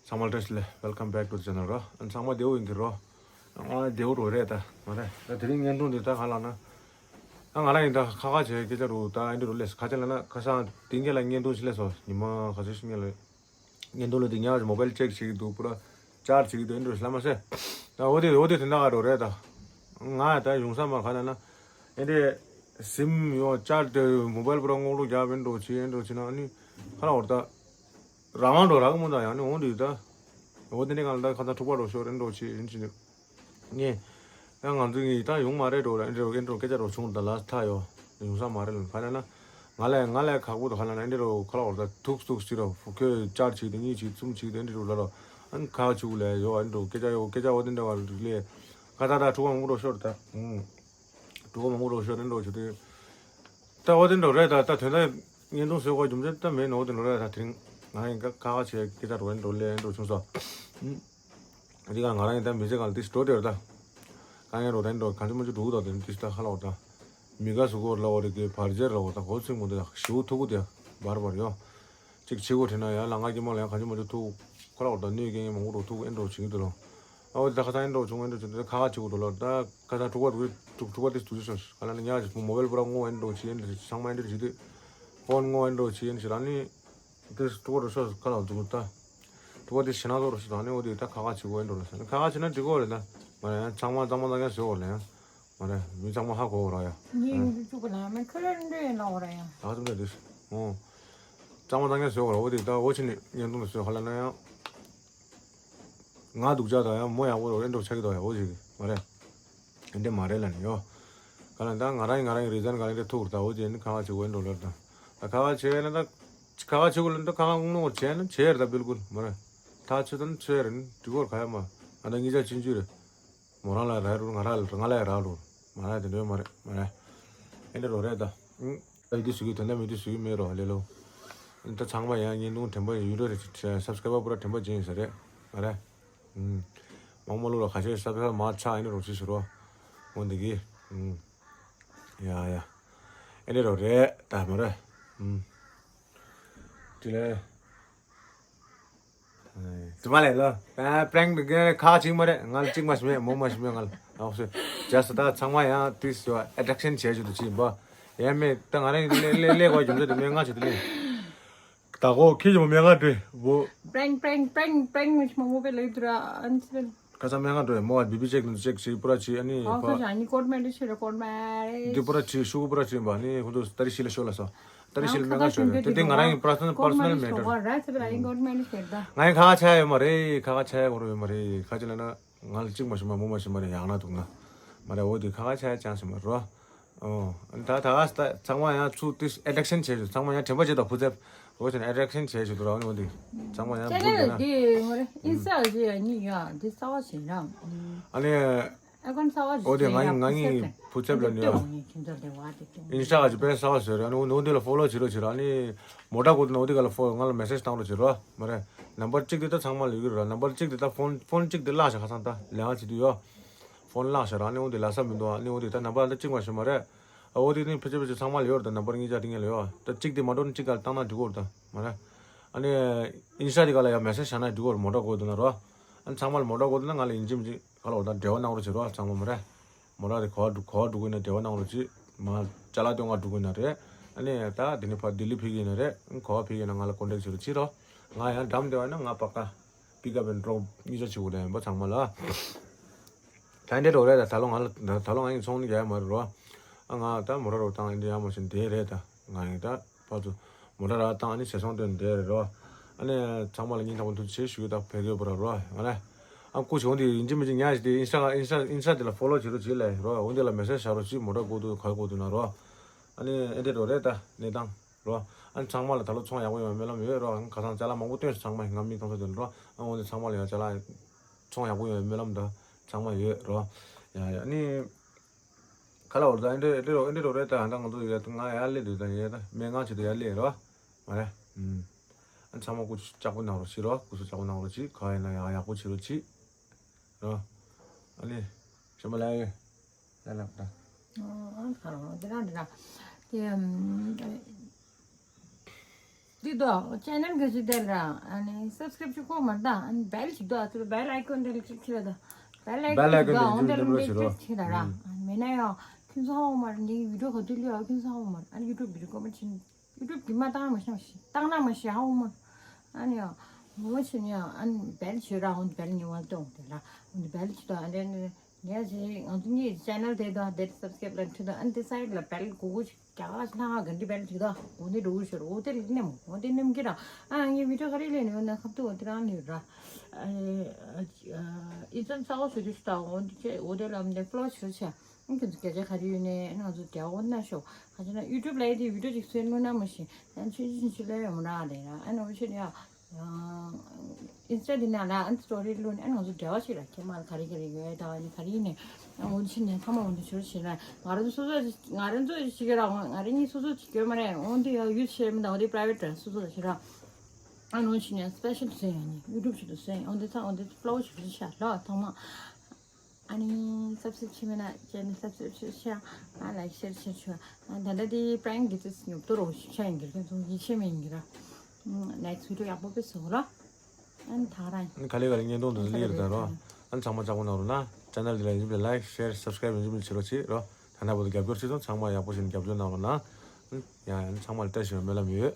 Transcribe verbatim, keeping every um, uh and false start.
ཚང་མ་བཀྲ་ཤིས་བདེ་ལེགས། Welcome back to the channel རོ། ཨ་ཚང་མ་བདེ་པོ་ཡིན་གྱི་རོ། ཨ་བདེ་པོ་རོ་རེད་ད། མ་རེད་ད། དེ་རིང་བརྙན་ཐུང་འདི་ད་ག་ལ་ན། ཨ་ང་རང་ཡིན་ད་ཁ་ཁ་བྱས་སྐད་ཆ་རོ་ད། ཨེ་འདྲ་རོ་ལས་ཁ་ཆ་ལ་ན་ཁ་སང་དེང་གི་ལ་བརྙན་ཐུང་ཞིག་ལས་སོ། ཉི་མ་ཁ་ཤས་ཤིག་ལ་བརྙན་ཐུང་ལ་དེ་ཉག་ཅིག་མོ་བལ་ཅེག་བྱེད་ཀྱི་འདུག་པུ་ར་ཅར་བྱེད་ཀྱི་འདུག་ཨེ་འདྲ་རོ་ལ་མ་ཟེར། ད་འོ་དེ་འོ་དེ་དེ་འདྲ་ག་རོ་རེད་ད། ང་ད་ཡོང་ས་མ་ག་ལ་ན། ཨེ་འདྲ་སིམ་ཡོ་ཅར་དེ་མོ་བལ་པུ་ར་སྔོག་འདྲ་རྒྱབ་ཨེ་འདྲ་བྱེད་ཨེ་འདྲ་བྱེད་ན་ཨ་ནི་ཁ་ལ་འོར་ད། རང་དབང་འགྲོ་རག་མོ་ད་ཡང་ནི་འོང་དུས་ད། འོ་དེ་ནས་ང་ལ་ད་ཁ་ཚ་འཁྲུག་པ་འགྲོ་ཤོར་རེད་འགྲོ་ཆེ་ཡིན་ཅི་ནི། ངས། ཡང་ང་ཚོ་གིས་ད་ཡོང་མ་རེད་འགྲོ་རེད་འགྲོ་རེད་འགྲོ་སྐད་ཆ་འགྲོ་བྱུང་ད་ལ་ཐ་ཡོ། ཡོང་ས་མ་རེད་ལ་ག་ལ་ན། ང་ལ་ང་ལ་ཁག་པོ་ད་ག་ལ་ན་འདི་རོ་ཁ་ལ་འོར་ད་ཐུག་ཐུག་ཅི་རོ་ཁོས་ཅར་ཅིག་དེ་གཉིས་ཅིག་གསུམ་ཅིག་དེ་འདི་རོ་ལ་རོ། ཨན་ཁ་ཆུ་ལ་ཡོ་ཨན་འགྲོ་སྐད་ཆ་ཡོ་སྐད་ཆ་འོ་དེ་འདྲ་བ་རིག་ལས། ཁ་ཚ་ད་འཁྲུག་པ་མང་པོ་འགྲོ་ཤོར་ད། ཨུང་། འགྲོ་བ་མང་པོ་རོ་ཤོར་རེད་འགྲོ་ཆུ་དེ། ད་འོ་དེ་འགྲོ་རེད་ད། ད་དོན་དག་བརྙན་ཐུང་བཟོས་དགོས་རྒྱུ་མཚན་ད་མེད་ནོ་དེ་འགྲོ་རེད་ད། དེ་རིང་ང་ཡིན་ཀ་ཁ་ཁ་བྱས་སྐད་ཆ་རོ་ཨེ་འགྲོ་ལེ་ཨེ་འགྲོ་བྱུང་སོ། ཨུམ། དེ་ག་ང་རང་ཡིན་ད་མི་ཚེ་གང་ལ་དེ་འགྲོ་དེ་རེད་ད། དཀའ་ངལ་རོ་ད་ཨེ་འགྲོ་གང་ཅི་མ་ཅི་འགྲོ་གི་ད་དེ་དེ་ད་ཁ་ལ་འོ་ད། མི་དགའ་སུ་གོ་ལ་འོ་རེད་གི་བར་ཆད་ལ་འོ་ད་གོ་ཚིག་མོ་དེ་ཞུ་ཐུག་གི་དེ་བར་བར་ཡོ། གཅིག་བྱེད་དགོས་དྲན་ན་ཡང་ལ་ང་སྐྱེ་མ་ལ་ཡང་གང་ཅི་མ་ཅི་ཐུག་ཁོ་ར་འོ་ད་གནོད་སྐྱེལ་མཁན་མང་པོ་འགྲོ་ཐུག་ཨེ་འགྲོ་བྱེད་ཀྱི་འདུག་ལོ། ཨ་འོ་ད་ཁ་ཚ་ཨེ་འགྲོ་བྱུང་ཨེ་འགྲོ་བྱུང་དེ་ཁ་ཁ་བྱེད་དགོས་འདུག་ལོ། ད་ཁ་ཚ་འཁྲུག་པ་འགྲོ་འཁྲུག་པ་དེ་དུས་ཚོད་ཁ་ལ་ནི་ཉག་ཅིག་མོ་བལ་པུ་ར་སྔོག་ཨེ་འགྲོ་བྱེད་ཨེ་འགྲོ་ཚང་མ་ཨེ་འགྲོ་བྱེད་དུས་ཕོན་སྔོག་ཨེ་འགྲོ་བྱེད་ཨེ་འགྲོ་བྱེད་ར་ནི་དེ་འཁྲུག་པ་འགྲོ་ཤོག་ཁ་ལ་འདུག་ད། འཁྲུག་པ་དེ་ཞེ་ན་ཚོགས་འགྲོ་ཤོག་ད་ནི་འོ་དེ་ད་ཁ་ཁ་བྱེད་དགོས་ཨེ་འགྲོ་ལ་ཟེར་ནི་ཁ་ཁ་བྱེད་ན་འགྲིག་གོ་རེད་ད། མ་རེད་ཡང་ཚང་མ་གཙང་མ་གཙང་རྐྱང་བཟོས་འོ་ལ་ཡང་། མ་རེད། མི་ཚང་མ་ཧ་གོ་ར་ཡ། ངས་ཡིན་དུ་བཅུག་གི་ལ་མེད་ཁ་ར་འདྲ་ཡིན་ལ་འོ་ར་ཡ། ད་ཚོད་འདྲ་འདུག་ཨོ། གཙང་མ་གཙང་རྐྱང་བཟོས་གོ་ར་འོ་དེ་ད་འོ་ཕྱི་ནས་བརྙན་ཐུང་དུ་བཟོས་ཧ་ལ་ན་ཡང་། ང་སྡུག་ཅག་དང་ཡང་མོ་ཡག་པོ་རོ་ཨེ་འགྲོ་ཆགས་ཀྱི་དོ་ཡ་འོ་ཅིག་མ་རེད། ཨེ་འདྲ་མ་རེད་ལ་ནི་ཡོ། ག་ལ་ད་ང་རང་ཡིན་ང་རང་ཡིན་རི་ཛན་ག་ལ་འདྲ་ཐུག་ར་ད་འོ་དེ་ནི་ཁ་ཁ་བྱེད་གོ་ཨེ་འགྲོ་ལ་ད། ད་ཁ་ཁ་བྱེད་ན་ད། ཁ་ཁ་བྱེད་གོ་ལ་ད་ཁ་ཁ་ངུ་ངུ་བྱས་ན་བྱས་ར་ད་བིལ་ཀུལ་མ་རེད། ད་ཆོས་དང་ཆོས་རེད་ནི་འགྲིག་གོ་ར་ག་ཡ་མ། ང་ད་ངེད་ཅག་ཆུང་ཆུང་རེད། མོ་རང་ལ་རག་རུ་ང་རང་ལ་ང་ལ་རག་རུ། མ་རག་དེ་འདྲ་མ་རེད་མ་རེད། ཨེ་འདྲ་རོ་རེད་ད། ཨ་ཡི་དེ་ཞུ་གི་དོན་དག་མི་དེ་ཞུ་གི་མེད་རོ་ལེ་ལོ། ད་ཚང་མ་ཡང་བརྙན་ཐུང་དྲན་པ་ཡོད་རེད་སབ་སི་ཀ་རའི་བར་པུ་ར་དྲན་པ་ཅན་ཡིན་ས་རེད་མ་རེད། མང་མ་ལུག་ལ་ཁ་ཤས་སབ་སི་ཀ་རའི་བར་མ་ཆག་ཨེ་འདྲ་རོ་ཅི་ཞུ་རོ། འོ་འདི་གི། ཡ་ཡ། ཨེ་འདྲ་རོ་རེད་ད་མ་རེད། དེ་ལས། དུ་མ་ལས་ལོ། པྲེང་དུ་གེ་ཁ་ཅིག་མ་རེད་ང་ལ་གཅིག་མ་ཞིམ་མེད་མོ་མ་ཞིམ་མེད་ང་ལ་ཨོ་སེ། ཇ་ས་ད་ཚང་མ་ཡང་དུས་སུ་ཨེ་ཊེག་ཤན་བྱས་ཞུ་དུ་ཅི་ཡིན་པ། ཡང་མེད་ད་ང་རང་ལས་ལས་ལས་གོ་རྒྱུ་མཚན་དུ་མེད་ང་ཆེ་དུ་ལས། ད་གོ་ཁྱི་ཞིམ་མེད་ང་འདྲེ་བོ། པྲེང་པྲེང་པྲེང་པྲེང་མི་ཞིམ་མོ་པེ་ལས་དུ་ར་ཨན་སི་ལན། ཁ་ཚ་མེད་ང་འདྲེ་མོ་བ་བི་བི་ཅེག་ནུ་ཅེག་ཞིག་པུ་ར་ཅི་ཨ་ནི་ཨོ་ཁ་ཤ་ནི་ཀོར་མེ་རི་ཤི་ར་ཀོར་མེ་རི། འདི་པུ་ར་ཅི་ཤུ་གུ་པུ་ར་ཅི་ཡིན་པ་ནི་ཁོ་ཚོ་ཏ་རི་ཤི་ལ་ཤོ་ལ་སོ། ད་རེ་ཤིལ་མེ་ང་ཤོད་རེད་དེ་དེ་ང་རང་གི་པར་སོ་ནལ་པར་སོ་ནལ་མེ་ཊར། ང་ཡི་ཁ་ཁ་ཆ་ཡོད་མ་རེད་ཁ་ཁ་ཆ་ཡོད་མ་རེད་ཁ་ཅི་ལ་ན་ང་ལ་གཅིག་མ་ཤི་མ་མོ་མ་ཤི་མ་རེད་ཡང་ན་འདུག་ན་མ་རེད་འོ་དེ་ཁ་ཁ་ཆ་ཡ་ཅང་ཤི་མ་རོ། ཨོ་ད་ད་ཚང་མ་ཡང་ཚུ་ཏིས་ཨེ་ཊེག་ཤན་བྱས་ཞུ་ཚང་མ་ཡང་དྲན་པ་བྱེད་དང་ཕུ་ཚེབ་འོ་ཅན་ཨེ་ཊེག་ཤན་བྱས་ཞུ་དུ་ར་འོ་དེ་ཚང་མ་ཡང་ཅེ་ནལ་དེ་མ་རེད་ཨིན་སི་ཊ་ཅེ་ཡ་གཉིས་ཡ་དེ་རྩ་བ་ཞེ་རང་ཨ་ནི། ཨ་ཀོན་གསར་བ་ཞིག་འོ་དེ་ང་ཡིན་ང་ཡིན་ཕུ་ཚབ་ལ་ནི་ཨིན་སི་ཊ་ག་ཅིག་པན་གསར་བ་ཟེར་ཨ་ནི་འོ་འདི་ལ་ཕོ་ལོ་བྱེད་རོགས་བྱེད་རོགས་ཨ་ནི་མོ་ཊ་གོ་དུ་ན་འོ་དེ་ག་ལ་ཕོ་ང་ལ་མེ་སེ་ཇི་བཏང་རོགས་བྱེད་རོགས་མ་རེད། ནམ་བར་གཅིག་དེ་ད་ཚང་མ་ལ་ཡོད་ཀྱི་རེད་ར་ནམ་བར་གཅིག་དེ་ད་ཕོན་ཕོན་གཅིག་དེ་བརླག་ཤག་ཁ་སང་ད་ལས་ང་བྱེད་དུས་ཡོད། ཕོན་བརླག་ཤག་ར་ཨ་ནི་འོ་དེ་ལ་ས་མི་འདུག་ཨ་ནི་འོ་དེ་ད་ནམ་བར་ད་གཅིག་མ་ཤོད་མ་རེད། ཨ་འོ་དེ་ནི་ཕལ་ཆེར་ཕལ་ཆེར་ཚང་མ་ལ་ཡོད་རེད་ད་ནམ་བར་གཉིས་ཆ་དེ་ངེད་ལ་ཡོད་ད་གཅིག་དེ་མ་འགྲོ་ནི་གཅིག་ག་ལ་བཏང་ན་འགྲིག་གི་རེད་ད་མ་རེད། ཨ་ནི་ཨིན་སི་ཊ་དེ་ག་ལ་ཡ་མེ་སེ་ཇི་བཞག་ན་འགྲིག་གི་རེད་མོ་ཊ་གོ་དུ་ན་རོ། ཨ་ནི་ཚང་མ་ལ་མོ་ཊ་གོ་དུ་ན་ང་ལ་ཡིན་གཅིག་མིན་གཅིག་ག་ལ་འོ་ད་འབྲེལ་བ་གནང་རོགས་བྱེད་རོགས་ཚང་མ་མ་རེད། མོ་ཊ་དེ་ག་བ་འགྲོ་ག་བ་འགྲོ་གི་ཡིན་ན་འབྲེལ་བ་གནང་རོགས་གྱིས། མ་ཅ་ལག་སྟོན་ག་འགྲོ་གི་ཡིན་ན་རེད། ཨ་ནི་ད་དེ་ནས་ཕར་ལྡི་ལི་ཕེབས་ཀྱི་ཡིན་ན་རེད། ག་བ་ཕེབས་ཀྱི་ཡིན་ན་ང་ལ་ཀོན་ཊེག་བྱེད་རོགས་གྱིས་རོགས། ང་ཡང་འགྲམ་བསྡད་པ་ཡིན་ན་ང་པ་ཀ་པིག་ཨབ་ཨེན་ཌི་ཌོབ་གཉིས་ཆ་བྱེད་དགོས་ལ་ཡིན་པ་ཚང་མ་ལ། ད་འདྲེ་རོགས་རེད་ད་ད་ལོ་ང་ལ་ད་ལོ་ང་ཡིན་ཚོང་ནི་རྒྱག་ཡ་མ་རེད་རོ། ཨ་ང་ད་མོ་ཊ་རོགས་བཏང་ཡིན་འདི་ཡ་མ་བྱིན་དེ་རེད་ད་ང་ཡིན་ད། ཕར་ཚུར་མོ་ཊ་ར་བཏང་ཨ་ནི་ཟས་སོང་སྟོན་བསྡད་རེད་རོ། ཨ་ནི་ཚང་མ་ལ་སྙིང་ཐག་པ་ཐུགས་རྗེ་ཆེ་ཞུ་གི་ད་བལ་གོས་པོ་ར་རོ་ཨ་ནི། ཨ་སྐུ་གཞོགས་འདི་ཡིན་གཅིག་མིན་གཅིག་ཉག་ཞིག་དེ་ཨིན་སི་ཊ་ཨིན་སི་ཊ་ཨིན་སི་ཊ་དེ་ལ་ཕོ་ལོ་བྱེད་རོགས་བྱེད་ལས་རོ་འོ་འདི་ལ་མེ་སེ་ཇི་བཞག་རོགས་བྱེད་མོ་ཊ་སྐོར་དུ་ག་སྐོར་དུ་ན་རོ། ཨ་ནི་ཨེ་འདྲེ་རོ་རེད་ད་གནས་སྟངས་རོ། ཨ་ནི་ཚང་མ་ལ་ད་ལོ་ཚོང་ཡག་པོ་ཡོང་བའི་སྨོན་ལམ་ཡོད་རོ་ཨ་ནི་ཁ་སང་ཅ་ལག་མང་པོ་བཏོན་སོང་ཚང་མ་ང་མིག་མཐོང་ས་དེ་ལ་རོ་ཨ་འོ་འདི་ཚང་མ་ལ་ཡང་ཅ་ལག་ཚོང་ཡག་པོ་ཡོང་བའི་སྨོན་ལམ་ད་ཚང་མ་ཡོད་རོ། ཡ་ཡ་ཨ་ནི། ཁ་ལ་འོར་ད་ཨེ་འདྲ་ཨེ་འདྲ་ཨེ་འདྲ་རེད་ད་ཨ་ད་ང་ཚོ་ཡོད་ད་ང་ཡར་སླེབས་དུས་ད་ཡོད་ད་སྨན་ཁང་ཆེད་དུ་ཡར་སླེབས་རོ། མ་རེད། ཨུམ། ཨ་ཚང་མ་སྐུ་གཅིག་པོ་གནང་རོགས་བྱེད་རོ་སྐུ་གཅིག་པོ་གནང་རོགས་བྱེད་ག་ཡིན་ན་ཡང་ཡག་པོ་བྱེད་རོགས་བྱེད། རོ། ཨ་ནི། ཞེ་མ་ལ་ཡོད། ཡར་ལབ་ད། ཨ་ཁ་རོ་དེ་རང་དེ་རང་དེ་ཨམ། ཅིག་དོ་ཅེ་ནལ་ག་ཅིག་དེ་ལ་ཨ་ནི་སབ་སི་ཀ་རེབ་ཅིག་ཁོ་མར་ད་ཨ་ནི་བེལ་ཅིག་དོ་ཨ་ཚུར་བེལ་ཨའི་ཀོན་དེ་ལ་ཅིག་ཁྱེར་ད། བེལ་ཨའི་ཀོན་ཅིག་དོ་ཨོན་དེ་ལ་མི་ཅིག་ཁྱེར་ད་ར། ཨ་ནི་མེད་ན་ཡང་ཁྱོད་ཚོ་ཧ་གོ་མ་རེད། ངའི་བི་ཌིའོ་ག་དུས་ལུས་ཨ་ཁྱོད་ཚོ་ཧ་གོ་མ་རེད། ཨ་ནི་ཡུ་ཊུབ་བི་ཌིའོ་ཀོ་མེན་ཊི་ཡུ་ཊུབ་གི་མ་བཏང་མ་ཤེས་མ་ཤེས་བཏང་ན་མ་ཤེས་ཧ་གོ་མ་རེད། ཨ་ནི་ཡང་ངོ་ཆེ་ནི་ཡང་ཨ་ནི་བེལ་བྱོས་ར་ཨོན་བེལ་ཉེ་བ་ལྟོང་དེ་ལ་ཨོན་བེལ་ཅིག་དོ་ཨ་འདྲ་ནི། ངས་ཅིག་ང་ཚོ་གཉིས་ཅེ་ནལ་དེ་དང་དེ་སབ་སི་ཀ་རེབ་ལ་འཁྲིད་དང་ཨ་ནི་དེ་སའིཌ་ལ་བེལ་གུ་གུ་ཞིག་རྒྱ་གར་ལྷ་ཁང་ག་འདྲི་བེལ་ཅིག་དང་འོ་འདི་འགྲོ་གི་ཤོར་འོ་དེ་ལ་ནེམ་འོ་དེ་ནེམ་གི་ར། ཨ་ངའི་བི་ཌིའོ་ག་རེ་ལས་ནི་འོ་ན་ཁབ་ཏུ་འོ་དེ་རང་ལས་ར། ཨི་ཙན་ས་འོ་ཞུ་དུ་ཤི་ད་འོ་འདི་ཅེ་འོ་དེ་ལ་འདི་ཕོ་ལོ་ཞུ་ཆ་ཨ་ཁྱོད་ཚོ་སྐད་ཆ་ག་རེ་ཡོད་ནས་ཨ་ང་ཚོ་རྒྱ་འོ་ན་ཤོག་ཁ་ཅིག་ན་ཡུ་ཊུབ་ལ་ཡི་དེ་བི་ཌིའོ་ཅིག་སོན་ལུ་ན་མ་ཤེས་ཨ་ཆུ་ཆུ་ཆུ་ལ་ཡོང་ར་ལས་ར་ཨ་ནི་འོ་ཆེ་ནི་ཡ། ཨིན་སི་ཊ་འདི་ནང་ལ་ཨན་སི་ཊོ་རི་བླུགས་ནས་ཨ་ང་ཚོ་འབྲེལ་བ་ཞིག་ལ་ཁྱེད་མར་ག་རེ་ག་རེ་ཡོད་ད་ནི་ག་རེ་ཡིན་ནས་ཨ་འོ་འདི་ཕྱིན་ནས་ཚང་མ་འོ་འདི་ཞུ་ཞིག་ལ་ང་རང་ཚོ་སོ་སོ་ང་རང་ཚོ་ཞིག་གི་ར་ང་རང་གཉིས་སོ་སོ་ཅིག་ཡོད་མ་རེད། འོ་འདི་ཡང་ཡུལ་ཆེ་མི་འདུག་འོ་འདི་པ་རའི་ཝེ་ཊི་ར་སོ་སོ་ཞིག་ར་ཨ་འོ་ཕྱིན་ནས་སི་པེ་ཤལ་ཟེར་ཡོད་ནི་ཡུ་ཊུབ་ཞིག་ཏུ་ཟེར་འོ་འདི་ཚང་འོ་འདི་ཕོ་ལོ་ཞིག་ཏུ་ཤ་ལོ་ཚང་མ། ཨ་ནི་སབ་སི་ཀ་རེབ་བྱེད་མེད་ན་ཅེ་ནལ་སབ་སི་ཀ་རེབ་བྱེད་ཤག་ཨ་ལའིཀ་ཤེར་བྱེད་ཤག་ཨ་ད་ལྟ་དེ་པྲེང་གི་ཚིག་ཉོབ་ཏོ་རོ་ཤ་ཡིན་གྱི་རེད། ཁྱོད་ཚོ་ཡིད་ཆེས་མེད་ཡིན་གྱི་ར། ནེག་སི་ཊི་བི་ཌིའོ་ཡག་པོ་དཔེ་བཟོ་རོགས། ཨ་ནི་ད་ར་ཡིན། ཨ་ནི་ག་ལེ་ག་ལེ་བརྙན་ཐུང་དེ་ཚོ་ལ་ཡིར་དང་རོགས། ཨ་ནི་ཚང་མ་ལྕགས་པོ་གནང་རོགས་གནང་། ཅེ་ནལ་འདི་ལ་ཡིན་པའི་ལའིཀ་ཤེར་སབ་སི་ཀ་རེབ་ཡིན་པའི་བྱེད་རོགས་བྱེད་རོགས། ད་ལྟ་བར་དུ་རྒྱབ་སྐྱོར་བྱེད་སོང་། ཚང་མ་ཡག་པོ་བྱས་ནས་རྒྱབ་སྐྱོར་གནང་རོགས་གནང་། ཡང་ཡང་ཚང་མ་ལ་བཀྲ་ཤིས་པའི་སྨོན་ལམ་ཡོད།